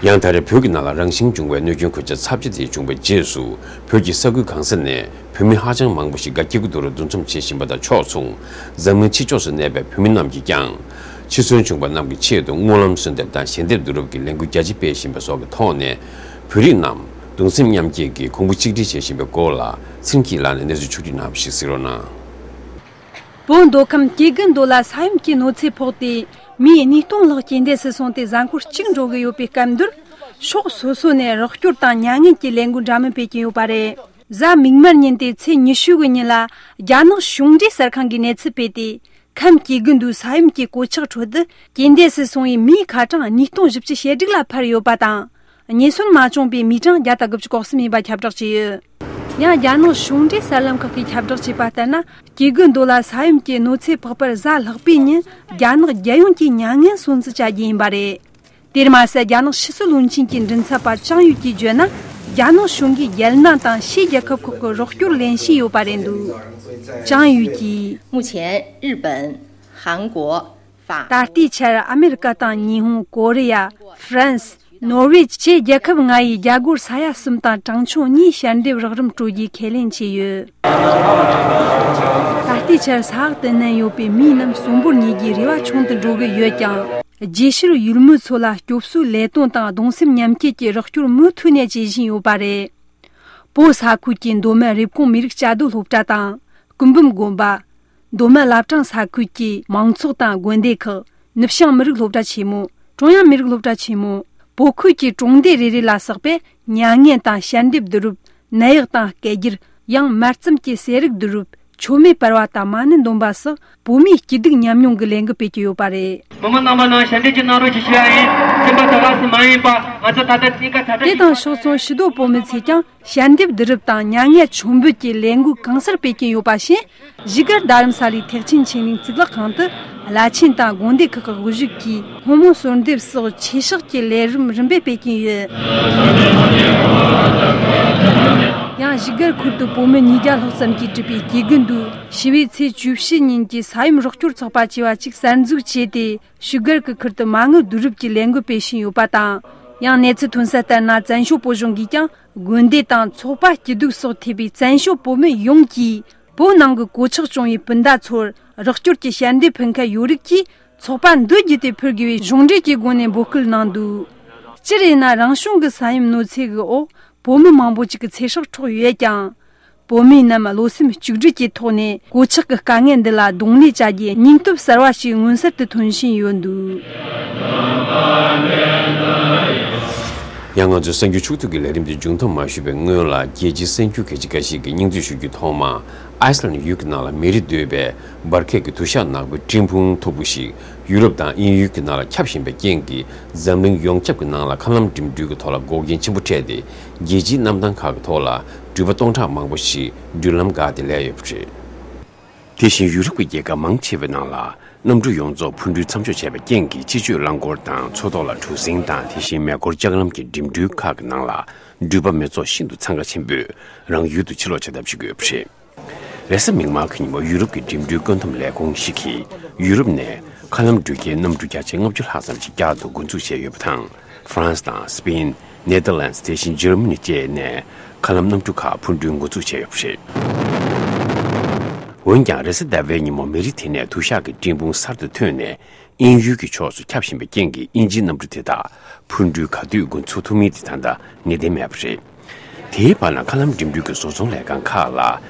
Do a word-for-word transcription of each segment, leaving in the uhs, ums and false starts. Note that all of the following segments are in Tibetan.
ཡང་ད་རེས་བོད་ཀྱི་ནང་ལ་རང་བཞིན་བྱུང་བའི་གནོད་སྐྱོན་གོད་ཆག་ཚབས་ཆེ་དེ་བྱུང་བའི་རྗེས་སུ། བོད་ཀྱི་ས་ཁུལ་གང་ས་ནས་བོད་མི་ཧ་ཅང་མང་པོ་ཞིག་ག་སྐྱེ་རྒུ་མདོག་རུ་འདུ་འཛོམས་བྱེད་བཞིན་པ་དང་ཕྱོགས་མཚུངས། འཛམ་གླིང་ཕྱི་ཕྱོགས་སུ་གནས་པའི་བོད་མི་རྣམས་ཀྱིས་ཀྱང་། འཆི་གསོན་བྱུང་པ་རྣམས་ཀྱི་ཆེད་དུ་སྨོན་ལམ་གསོལ་འདེབས་དང་ཞལ་འདེབས་བསྡུ་རུབ་ཀྱི་ལས་འགུལ་རྒྱ་ཆེ་སྤེལ་བཞིན་པ་སོགས་ཀྱི་ཐོག་ནས། བོད་རིགས་རྣམས་གདུང་སེམས་མཉམ་སྐྱེད་ཀྱིས་གོང་བུ་གཅིག་སྒྲིལ་བྱེད་བཞིན་པའི་སྐོར་ལ། ཚེ་རིང་སྐྱིད་ལགས་ནས་གནས་ཚུལ་ཕྱོགས་བསྒྲིགས་གནང་བ་ཞིག་གཟིགས་རོགས་གནང་། བོད་མདོ་ཁམས་སྐྱེ་རྒུ་མདོ་ལ་ས་ཡོམ་གྱི་གནོད་འཚེ་ཕོག་སྟེ། མི་ཉིས་སྟོང་ལྷག་རྐྱེན་འདས་སུ་སོང་སྟེ་གཟའ་འཁོར་གཅིག་འགྲོ་གི་ཡོད་པའི་སྐབས་འདིར། ཕྱོགས་སོ་སོ་ནས་རོགས་སྐྱོར་དང་མྱ་ངན་གྱི་ལས་འགུལ་འདྲ་མིན་སྤེལ་གྱི་ཡོད་པ་རེད། གཟའ་མིག་དམར་ཉིན་ཏེ་ཚེས་ཉི་ཤུ་གི་ཉིན་ལ། རྒྱ་ནག་གཞུང་འབྲེལ་གསར་ཁང་གིས་གནས་ཚུལ་སྤེལ་ཏེ། ཁམས་སྐྱེ་རྒུ་མདོའི་ས་ཡོམ་གྱི་གོད་ཆག་ཁྲོད་དུ་རྐྱེན་འདས་སུ་སོང་བའི་མིའི་ཁ་གྲངས་ཉིས་སྟོང་བཞི་བཅུ་ཞེ་དྲུག་ལ་འཕར་ཡོད་པ་དང་། ཉེས་སོན་མ་བྱུང་པའི་མིའི་གྲངས་བརྒྱ་དང་དགུ་བཅུ་གོ་གསུམ་ཡིན་པ་ཁྱབ་བསྒྲགས་བྱས་ཡོད། ཡང་རྒྱ་ནག་གཞུང་འབྲེལ་གསར་ལམ་ཁག་གིས་ཁྱབ་བསྒྲགས་བྱས་པ་ལྟར་ན། སྐྱེ་རྒུ་མདོ་ལ་ས་ཡོམ་གྱི་གནོད་འཚེ་ཕོག་པར་གཟའ་ལྷག་པའི་ཉིན་རྒྱ་ནག་རྒྱལ་ཡོངས་ཀྱིས་མྱ་ངན་སྲུང་བརྩི་བྱ་རྒྱུ་ཡིན་པ་རེད། དེར་མ་ཟད། རྒྱ་ནག་ཕྱི་སྲིད་བློན་ཆེན་གྱི་མགྲིན་ཚབ་པ་ཅང་ཡུས་ཀྱིས་བརྗོད་ན། རྒྱ་ནག་གཞུང་གིས་རྒྱལ་ནང་དང་ཕྱིའི་རྒྱལ་ཁབ་ཁག་གི་རོགས་སྐྱོར་ལེན་བཞིན་ཡོད་པ་རེད་འདུག་ཅང་ཡུས་ཀྱིས། 目前，日本、韩国、法 ད་ལྟའི་ཆར་ཨ་མེ་རི་ཀ་དང་ཉི་ཧོང་། ཀོ་རི་ཡ། ཧྥ་རན་སི། ནོར་ཝེ་བཅས་རྒྱལ་ཁབ་ལྔ་ཡིས་རྒྱ་སྒོར་ས་ཡ་གསུམ་དང་གྲངས་ཆུང་གཉིས་ཞལ་འདེབས་རོགས་རམ་སྤྲོད་རྒྱུའི་ཁས་ལེན་བྱས་ཡོད། ད་ལྟའི་ཆར་ས་འོག་ཏུ་མནན་ཡོད་པའི་མིའི་རྣམས་གསོན་པོར་ཉལ་རྒྱུའི་རེ་བ་ཆུང་དུ་འགྲོ་གི་ཡོད་ཀྱང་། རྗེས་ཕྱིར་ཡུལ་མི་ཚོ་ལ་སྐྱོབ་གསོའི་ལས་དོན་དང་གདུང་སེམས་མཉམ་སྐྱེད་ཀྱི་རོགས་སྐྱོར་མུ་མཐུད་ནས་བྱེད་བཞིན་ཡོད་པ་རེད། པོ་ས་ཁུལ་གྱི་མདོ་སྨད་རེབ་གོང་མི་རིགས་བཅའ་སྡོད་སློབ་གྲྭ་དང་། སྐུ་འབུམ་དགོན་པ། མདོ་སྨད་བླ་བྲང་ས་ཁུལ་གྱི་མང་ཚོགས་དང་དགོན་སྡེ་ཁག་ནུབ་བྱང་མི་རིགས་སློབ་གྲྭ་ཆེན་མོ། ཀྲུང་དབྱང་མི་རིགས་སློབ་གྲྭ་ཆེན་མོ། བོད་ཁུལ་གྱི་གྲོང་སྡེ་རེ་རེ་ལ་སོགས་པས་མྱ་ངན་དང་ཞལ་འདེབས་བསྡུ་རུབ། ནད་གཡོག་དང་སྐད་སྒྱུར། ཡང་མ་རྩམ་གྱི་ཟས་རིགས་བསྡུ་རུབ། མཆོད་མེ་སྤར་བ་དང་མ་ཎི་འདོན་པ་སོགས་བོད་མིའི་སྐྱིད་སྡུག་མཉམ་མྱོང་གི་ལས་འགུལ་སྤེལ་གྱི་ཡོད་པ་རེད། མི་མང་རྣམ་པ་ནང་ཞལ་འདེབས་ཀྱི་གནང་རོགས་ཞེས་ཞུ་ཡ་ཡིན། སེམས་པ་དགའ་སེམས་མ་ཡིན་པ། ང་ཚོ་ད་ལྟ་གཉིས་ཀ་ཚ་དྲོད། དེ་དང་ཕྱོགས་མཚུངས་ཕྱི་སྡོད་བོད་མི་ཚོས་ཀྱང་ཞལ་འདེབས་བསྡུ་རུབ་དང་མྱ་ངན་མཆོད་འབུལ་གྱི་ལས་འགུལ་གང་སར་སྤེལ་གྱིན་ཡོད་པ་བཞིན། བཞུགས་སྒར་རྡ་རམ་ས་ལའི་ཐེག་ཆེན་ཆོས་གླིང་གཙུག་ལག་ཁང་དུ་བླ་ཆེན་དང་དགོན་སྡེ་ཁག་གི་དབུ་བཞུགས་ཀྱིས་སྔོན་མོ་གསོལ་འདེབས་སོགས་ཆོས་ཕྱག་གི་ལས་རིམ་རིམ་པས་སྤེལ་གྱིན་ཡོད། ཡང་བཞུགས་སྒར་ཁུལ་དུ་བོད་མི་ཉིས་བརྒྱ་ལྷག་ཙམ་གྱིས་གྲུབ་པའི་སྐྱེ་རྒུ་མདོས་ཞི་བའི་ཚེས་བཅུ་བཞི་ཉིན་གྱི་ས་ཡོམ་རོགས་སྐྱོར་ཚོགས་པ་བཅས་པ་གཅིག་གསར་འཛུགས་བྱས་ཏེ། བཞུགས་སྒར་གྱི་ཁུལ་དུ་མ་དངུལ་བསྡུ་རུབ་ཀྱི་ལས་འགུལ་སྤེལ་བཞིན་ཡོད་པ་དང་། ཡང་གནས་ཚུལ་ཐོན་གསལ་ལྟར་ན། བཙན་བྱོལ་བོད་གཞུང་གིས་ཀྱང་དགོན་སྡེ་དང་ཚོགས་པ་སྐྱིད་སྡུག་སོགས་ཐེ་བའི་བཙན་བྱོལ་བོད་མི་ཡོངས་ཀྱིས་བོད་ནང་གི་གོད་ཆག་བྱུང་བའི་སྤུན་ཟླ་ཚོར་རོགས་སྐྱོར་གྱི་ཞལ་འདེབས་ཕུལ་མཁན་ཡོད་རིགས་ཀྱིས་ཚོགས་པ་མདུན་བརྒྱུད་དེ་ཕུལ་དགོས་པའི་གཞུང་འབྲེལ་གྱི་སྒོ་ནས་འབོད་སྐུལ་གནང་འདུག་སྤྱིར་ཡིན་ན། རང་བྱུང་གི་ས་ཡོམ་གནོད་འཚེ་གི་འོག་བོད་མི་མང་པོ་ཅིག་གི་ཚེ་སྲོག་འཕྲོག་ཡོད་ཀྱང་། བོད་མི་རྣམས་བློ་སེམས་གཅིག་སྒྲིལ་གྱི་ཐོག་ནས་གོད་ཆག་གི་དཀའ་ངལ་འདི་ལ་གདོང་ལེན་བྱ་རྒྱུའི་སྙིང་སྟོབས་གསར་བ་ཞིག་མངོན་གསལ་དུ་ཐོན་བཞིན་ཡོད་འདུག་ཡང་ང་ཚོའི་གསར་འགྱུར་ཕྱོགས་བསྡུས་ཀྱི་ལས་རིམ་འདི་མཇུག་བསྡོམས་མ་ཞུས་པའི་སྔོན་ལ། རྒྱལ་སྤྱིའི་གསར་འགྱུར་གལ་ཆེ་འགའ་ཞིག་གི་སྙིང་བསྡུས་ཞུ་རྒྱུའི་ཐོག་མ། ཨའི་སི་ལན་ཡུལ་གྱི་ནང་ལ་མེ་རི་བརྡོལ་བའི་འབར་གས་ཀྱི་དུ་ཞག་ནག་པོའི་སྤྲིན་ཕུང་མཐུག་པོ་ཞིག་ཡུ་རོབ་དང་དབྱིན་ཡུལ་གྱི་ནང་ལ་ཁྱབ་བཞིན་པའི་རྐྱེན་གྱིས། འཛམ་གླིང་ཡོངས་ཁྱབ་ཀྱི་ནང་ལ་མཁའ་ལམ་འགྲིམ་འགྲུལ་གྱི་ཐོག་ལ་འགོག་རྐྱེན་ཆེན་པོ་འཕྲད་དེ། རྒྱལ་སྤྱིའི་གནམ་ཐང་ཁག་གི་ཐོག་ལ་འགྲུལ་པ་སྟོང་ཕྲག་མང་པོ་ཞིག་འགྲུལ་ལམ་བཀག་སྟེ་ལས་ཡོད་པ་རེད། དེ་བཞིན་ཡུ་རོབ་ཀྱི་རྒྱལ་ཁབ་མང་ཆེ་བའི་ནང་ལ་གནམ་གྲུ་ཡོངས་རྫོགས་འཕུར་འགྲུལ་མཚམས་འཇོག་བྱས་པའི་རྐྱེན་གྱིས། སྤྱི་སྤྱོད་རླངས་འཁོར་དང་མཚོ་ཐོག་ལ་གྲུ་གཟིངས་དང་། དེ་བཞིན་མེ་འཁོར་ལྕགས་ལམ་གྱི་འགྲིམ་འགྲུལ་ཁག་གི་ནང་ལ་འགྲུལ་པ་མི་ཚོགས་ཤིན་ཏུ་འཚང་ཁ་ཆེན་པོས་རང་ཡུལ་དུ་ཕྱིར་ལོག་བྱེད་ཐབས་བྱེད་ཀྱི་ཡོད་པ་རེད། རེས་གཟའ་མིག་དམར་གྱི་ཉིན་མོ་ཡུ་རོབ་ཀྱི་འགྲིམ་འགྲུལ་བཀོད་འདོམས་ལས་ཁུངས་ཤིག་གིས་ཡུ་རོབ་ནས་མཁའ་ལམ་འགྲུལ་སྐྱེལ་གནམ་གྲུ་བརྒྱ་ཆ་ལྔ་བཅུ་ལྷག་ཙམ་ཞིག་བསྐྱར་དུ་འགོ་འཛུགས་བྱས་ཡོད་པ་དང་། ཧྥ་རན་སི་དང་སི་པེན། ནེ་དར་ལན་སི། དེ་བཞིན་འཇར་མ་ནི་བཅས་ནས་མཁའ་ལམ་གནམ་གྲུ་ཁག་འཕུར་འགྲུལ་འགོ་འཛུགས་བྱས་ཡོད་པ་རེད། འོན་ཀྱང་། རེས་གཟའ་ཟླ་བའི་ཉིན་མོ་མེ་རི་དེ་ནས་དུ་ཞག་གི་སྤྲིན་ཕུང་གསར་དུ་ཐོན་ནས། དབྱིན་ཡུལ་གྱི་ཕྱོགས་སུ་ཁྱབ་བཞིན་པའི་རྐྱེན་གྱིས། དབྱིན་ཇིའི་གནམ་གྲུ་དེ་དག་འཕུར་འགྲུལ་ག་དུས་འགོ་ཚུགས་ཐུབ་མིན་དེ་ད་ལྟ་ངེས་གཏན་མེད་པ་རེད། དེའི་བར་ན། མཁའ་ལམ་འགྲིམ་འགྲུལ་གྱི་བཟོ་ཚོང་ལས་ཁང་ཁག་ལ་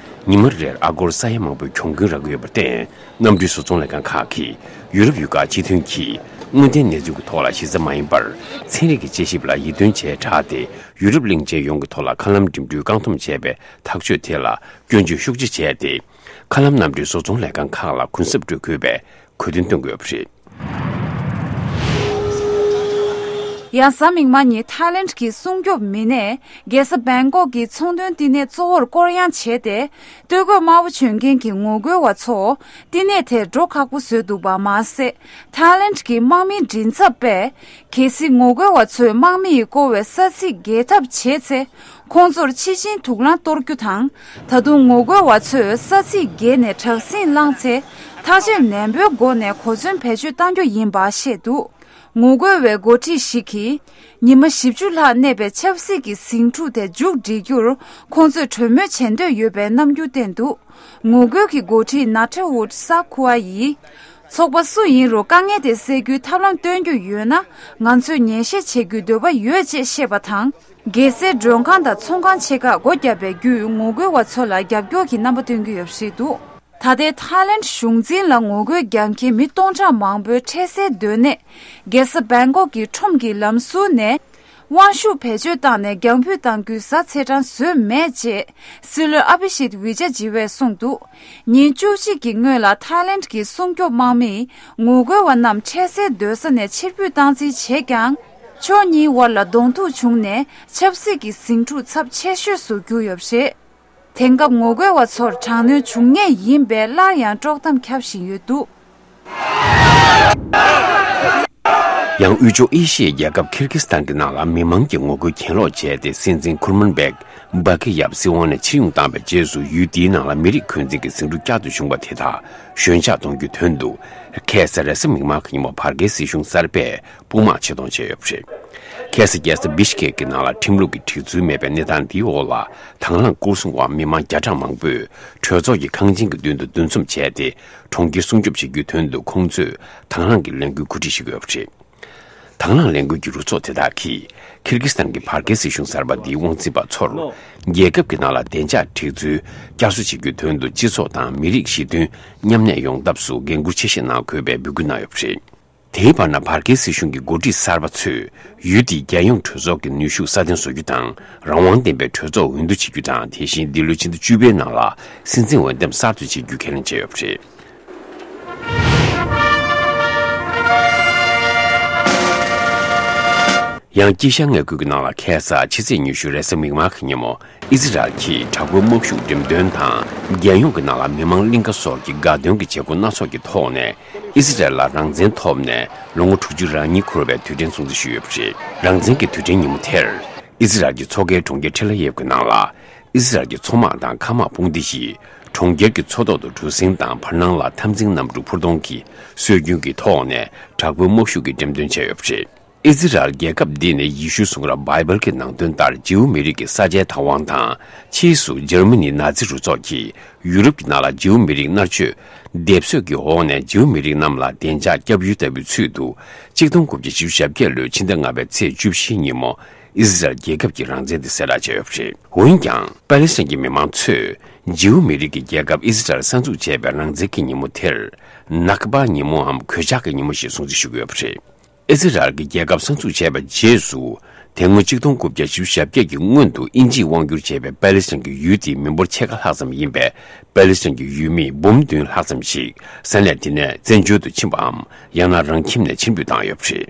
ཉི་མ་རེར་ཨ་སྒོར་ས་ཡ་མང་པོའི་གྱོང་གུན་རག་གི་ཡོད་པར་བརྟེན། གནམ་གྲུའི་བཟོ་ཚོང་ལས་ཁང་ཁག་གིས་ཡུ་རོབ་ཡུལ་ཁག་སྤྱི་མཐུན་གྱི་དངོས་བདེན་གནས་ཚུལ་གྱི་ཐོག་ལ་གཞི་རྩ་མ་ཡིན་པར། ཚན་རིག་གི་དཔྱད་ཞིབ་ལ་ཡིད་རྟོན་བྱས་དྲགས་ཏེ། ཡུ་རོབ་གླིང་ཆེན་ཡོངས་ཀྱི་ཐོག་ལ་མཁའ་ལམ་འགྲིམ་འགྲུལ་བཀག་སྡོམ་བྱས་པའི་ཐག་གཅོད་དེ་ལ་སྐྱོན་བརྗོད་ཤུགས་ཆེ་བྱས་ཏེ། མཁའ་ལམ་གནམ་གྲུའི་བཟོ་ཚོང་ལས་ཁང་ཁག་ལ་གུན་གསབ་སྤྲོད་དགོས་པའི་གོ་དོན་བཏོན་དགོས་པ་རེད། ཡང་གཟའ་མིག་དམར་ཉིན་ཐའི་ལེནྜ་གྱི་སྲུང་སྐྱོབ་མི་སྣས་རྒྱལ་ས་བེང་ཀོག་གི་ཚོང་དོན་བསྟི་གནས་གཙོ་བོར་བསྐོར་གཡང་བྱས་ཏེ། སྟོད་གོས་དམར་པོ་གྱོན་མཁན་གྱི་ངོ་རྒོལ་བ་ཚོ་བསྟི་གནས་དེར་འགྲོ་ཁག་པོ་བཟོས་འདུག་པ་མ་ཟད། ཐའི་ལེནྜ་གྱི་དམག་མིའི་མགྲིན་ཚབ་པས། གལ་སྲིད་ངོ་རྒོལ་བ་ཚོས་དམག་མི་ཡིས་བསྐོར་བའི་ས་ཚིགས་བརྒལ་ཐབས་བྱས་ཚེ། ཁོང་ཚོར་ཕྱི་ཆིངས་དུག་རླངས་གཏོར་རྒྱུ་དང་། ད་དུང་ངོ་རྒོལ་བ་ཚོས་ས་ཚིགས་བརྒལ་ནས་དྲག་ཟིང་བསླངས་ཚེ། ཐག་གཅོད་ནན་པོའི་སྒོ་ནས་གོ་མཚོན་བེད་སྤྱོད་གཏང་རྒྱུ་ཡིན་པ་བཤད་འདུག་ངོ་རྒོལ་བའི་འགོ་ཁྲིད་ཞིག་གིས། ཉི་མ་བཞི་བཅུ་ལྷག་གནས་པའི་ཆབ་སྲིད་ཀྱི་ཟིང་འཁྲུག་དེ་མཇུག་སྒྲིལ་རྒྱུར་ཁོང་ཚོས་གྲོས་མོལ་བྱེད་འདོད་ཡོད་པའི་རྣམ་འགྱུར་བསྟན་འདུག་ངོ་རྒོལ་གྱི་འགོ་ཁྲིད་ནཱ་ཐེ་ཝུཌ་ས་ཁུ་ཨ་ཡིས། ཚོགས་པ་སུ་ཡིན་རུང་དཀའ་ངལ་དེ་སེལ་རྒྱུའི་ཐབས་ལམ་སྟོན་རྒྱུ་ཡོད་ན། ང་ཚོས་ཉན་བཤད་བྱེད་རྒྱུའི་འདོད་པ་ཡོད་ཅེས་བཤད་པ་དང་། རྒྱལ་སའི་མགྲོན་ཁང་དང་ཚོང་ཁང་ཆེ་ཁག་སྒོ་བརྒྱབ་པའི་བརྒྱུད། ངོ་རྒོལ་བ་ཚོ་ལ་རྒྱབ་སྐྱོར་གྱི་རྣམ་པ་སྟོན་གྱི་ཡོད་པ་རེད་འདུག་ད་ལྟའི་ཐའི་ལེནྜ་གཞུང་འཛིན་ལ་ངོ་རྒོལ་རྒྱག་མཁན་མི་སྟོང་ཕྲག་མང་པོའི་འཕྲལ་སེལ་སྡོད་གནས། རྒྱལ་ས་བེང་ཀོག་གི་ཁྲོམ་གྱི་ལམ་ཟུར་ནས། དབང་ཤུགས་བེད་སྤྱོད་བཏང་ནས་རྒྱང་ཕུད་གཏང་རྒྱུའི་བཟའ་ཚེས་གྲངས་བཟོས་མེད་ཅེས། སྲིད་བློན་ཨ་བྷི་ཤིད་ཝི་ཇ་ཇི་ཝས་གསུངས་འདུག་ཉིན་བཅུ་གཅིག་གི་སྔོན་ལ་ཐའི་ལེནྜ་གྱི་སྲུང་སྐྱོབ་དམག་མིས་ངོ་རྒོལ་བ་རྣམས་འཕྲལ་སེལ་སྡོད་ས་ནས་ཕྱིར་འབུད་བཏང་རྩིས་བྱས་ཀྱང་། ཕྱོགས་གཉིས་དབར་ལ་གདོང་ཐུག་བྱུང་ནས་ཆབ་སྲིད་ཀྱི་ཟིང་འཁྲུག་ཚབས་ཆེ་ཤོས་སུ་གྱུར་ཡོད་པ་རེད། དེང་སྐབས་ངོ་རྒོལ་བ་ཚོར་དྲག་གནོན་འབྱུང་ངེས་ཡིན་པས་སླར་ཡང་དཀྲོག་གཏམ་ཁྱབ་བཞིན་ཡོད་འདུག་ཡང་དབུས་ཕྱོགས་ཨེ་ཤི་ཡའི་རྒྱལ་ཁབ་ཁིར་ཀི་སི་ཐན་གྱི་ནང་ལ་མི་མང་གིས་ངོ་རྒོལ་གྱེན་ལོག་བྱས་ཏེ། སྲིད་འཛིན་ཁུར་མན་བེག་སྦ་ཀི་ཡབ་སྲིད་དབང་ནས་ཕྱིར་ཡོང་བཏང་བའི་རྗེས་སུ། ཡུལ་དེའི་ནང་ལ་མི་རིགས་འཁོན་འཛིན་གྱི་ཟིང་འཁྲུག་བསྐྱར་དུ་བྱུང་བ་དེ་དག་ཞོད་འཇགས་གཏོང་རྒྱུའི་དོན་དུ། ཁ་སང་རེས་གཟའ་མིག་དམར་གྱི་ཉིན་མོ་བར་བརྒལ་སྲིད་གཞུང་གསར་པས་དཔུང་དམག་ཆེད་གཏོང་བྱས་ཡོད་པ་རེད། ཁ་སང་རྒྱལ་ས་བིཤ་ཀེག་གི་ནང་ལ་ཁྲིམས་ལུགས་ཀྱི་སྒྲིག་འཛུལ་མེད་པའི་གནས་སྟངས་འདིའི་འོག་ལ། དང་བླངས་སྐོར་སྲུང་དབང་མི་མང་བརྒྱ་ཕྲག་མང་པོས་གྲོས་ཚོགས་ཀྱི་ཁང་ཆེན་གྱི་མདུན་དུ་འདུ་འཛོམས་བྱས་ཏེ། གྲོང་ཁྱེར་སྲུང་སྐྱོབ་བྱེད་རྒྱུའི་དོན་དུ་ཁོང་ཚོས་དང་བླངས་ཀྱི་ལས་འགུལ་གོ་སྒྲིག་བྱེད་ཀྱི་ཡོད་པ་རེད། དང་བླངས་ལས་འགུལ་གྱི་རུ་ཚོགས་དེ་དག་གིས་ཁིར་ཀི་སི་ཐན་གྱི་བར་བརྒལ་སྲིད་གཞུང་གསར་པ་འདིའི་དབང་འཛིན་པ་ཚོར། རྒྱལ་ཁབ་ཀྱི་ནང་ལ་བདེ་འཇགས་སྒྲིག་འཛུལ་བསྐྱར་གསོ་བྱེད་རྒྱུའི་དོན་དུ་སྤྱི་ཚོགས་དང་མི་རིགས་ཞི་མཐུན་མཉམ་གནས་ཡོང་ཐབས་སུ་འགན་འཁུར་ཆེ་བཞེས་གནང་དགོས་པའི་འབོད་སྐུལ་གནང་ཡོད་པ་རེད། དེའི་བར་ན། བར་བརྒལ་སྲིད་གཞུང་གི་འགོ་ཁྲིད་གསར་པ་ཚོས་ཡུལ་དེའི་རྒྱལ་ཡོངས་གྲོས་ཚོགས་ཀྱི་ནུས་ཤུགས་སྲ་བརྟན་བཟོ་རྒྱུ་དང་། རང་དབང་ལྡན་པའི་གྲོས་ཚོགས་འོས་བསྡུ་བྱེད་རྒྱུ་དང་། དེ་བཞིན་འདི་ལོའི་ཕྱི་ཟླ་བཅུ་པའི་ནང་ལ་སྲིད་འཛིན་འོས་འདེམས་གསར་གཏོད་བྱེད་རྒྱུ་ཁས་ལེན་བྱས་ཡོད་པ་རེད། ཡང་དཀྱིལ་ཤར་མངའ་ཁུལ་གྱི་ནང་ལ་ཁ་སང་ཕྱི་ཚེས་ཉི་ཤུ་རེས་གཟའ་མིག་དམར་གྱི་ཉིན་མོ། ཨི་ཟི་རལ་གྱིས་དྲག་པོའི་དམག་ཤུགས་འགྲེམས་སྟོན་དང་། རྒྱལ་ཡོངས་ཀྱི་ནང་ལ་མི་མང་གླིང་ག་སོགས་ཀྱི་དགའ་སྟོན་གྱི་བྱེད་སྒོ་སྣ་ཚོགས་ཀྱི་ཐོག་ནས། ཨི་ཟི་རལ་ལ་རང་བཙན་ཐོབ་ནས་ལོ་ངོ་དྲུག་ཅུ་རེ་གཉིས་འཁོར་བའི་དུས་དྲན་སྲུང་བརྩི་ཞུས་ཡོད་པ་རེད། རང་བཙན་གྱི་དུས་དྲན་ཉིན་མོ་དེར། ཨི་ཟི་རལ་གྱི་མཚོ་ཁའི་གྲོང་ཁྱེར་ཐེལ་ཨ་ཝིབ་ཀྱི་ནང་ལ། ཨི་ཟི་རལ་གྱི་མཚོ་དམག་དང་མཁའ་དམག་དཔུང་སྡེ་ཡིས། གྲོང་ཁྱེར་གྱི་མཚོ་ཐོག་ཏུ་གྲུ་གཟིངས་དང་བར་སྣང་ལ་འཐབ་འཛིང་གནམ་གྲུ་འཕུར་གཏོང་གི་སྲོལ་རྒྱུན་གྱི་ཐོག་ནས་དྲག་པོའི་དམག་ཤུགས་ཀྱི་འགྲེམས་སྟོན་བྱས་ཡོད་པ་རེད། ཨི་ཟི་རལ་རྒྱལ་ཁབ་འདི་ནི་ཡེ་ཤུའི་གསུང་རབ་བྷའི་བལ་གྱི་ནང་དོན་ལྟར་ཇིའུ་མི་རིགས་ཀྱི་ས་ཆའི་བདག་དབང་དང་། ཕྱིས་སུ་འཇར་མ་ནིའི་ནཱ་ཛི་རུ་ཚོགས་ཀྱིས་ཡུ་རོབ་ཀྱི་ནང་ལ་ཇིའུ་མི་རིགས་མནར་གཅོད་སྡེབ་གསོད་ཀྱི་འོག་ནས་ཇིའུ་མི་རིགས་རྣམས་ལ་བདེ་འཇགས་བསྐྱབས་ཡུལ་ལྟ་བུའི་ཚུལ་དུ། གཅིག་སྟོང་དགུ་བརྒྱ་བཞི་བཅུ་ཞེ་བརྒྱད་ལོའི་ཕྱི་ཟླ་ལྔ་པའི་ཚེས་བཅུ་བཞིའི་ཉིན་མོ། ཨི་ཟི་རལ་རྒྱལ་ཁབ་ཀྱི་རང་བཙན་དེ་གསལ་བསྒྲགས་བྱས་ཡོད་པ་རེད། འོན་ཀྱང་། པ་ལི་སི་ཐན་གྱི་མི་མང་ཚོས། ཇིའུ་མི་རིགས་ཀྱི་རྒྱལ་ཁབ་ཨི་ཟི་རལ་གསར་འཛུགས་བྱས་པའི་རང་བཙན་གྱི་ཉིན་མོ་དེར། ནག་པ་ཉིན་མོའམ་གོད་ཆག་གི་ཉིན་མོ་ཞེས་སྲུང་བརྩི་ཞུ་གི་ཡོད་པ་རེད། ཨི་ཟི་རལ་གྱི་རྒྱལ་ཁབ་གསར་འཛུགས་བྱས་པའི་རྗེས་སུ། དེ་སྔོན་གཅིག་སྟོང་དགུ་བརྒྱ་བཞི་བཅུ་ཞེ་བརྒྱད་ཀྱི་སྔོན་དུ་དབྱིན་ཇིས་དབང་བསྒྱུར་བྱས་པའི་པ་ལི་སི་ཐན་གྱི་ཡུལ་དེའི་མི་འབོར་ཕྱེད་ཀ་ལྷག་ཙམ་ཡིན་པའི་པ་ལི་སི་ཐན་གྱི་ཡུལ་མི་འབུམ་བདུན་ལྷག་ཙམ་ཞིག་ས་གནས་དེ་ནས་བཙན་བྱོལ་དུ་ཕྱིན་པའམ། ཡང་ན་རང་ཁྱིམ་ནས་ཕྱིར་འབུད་བཏང་ཡོད་པ་རེད།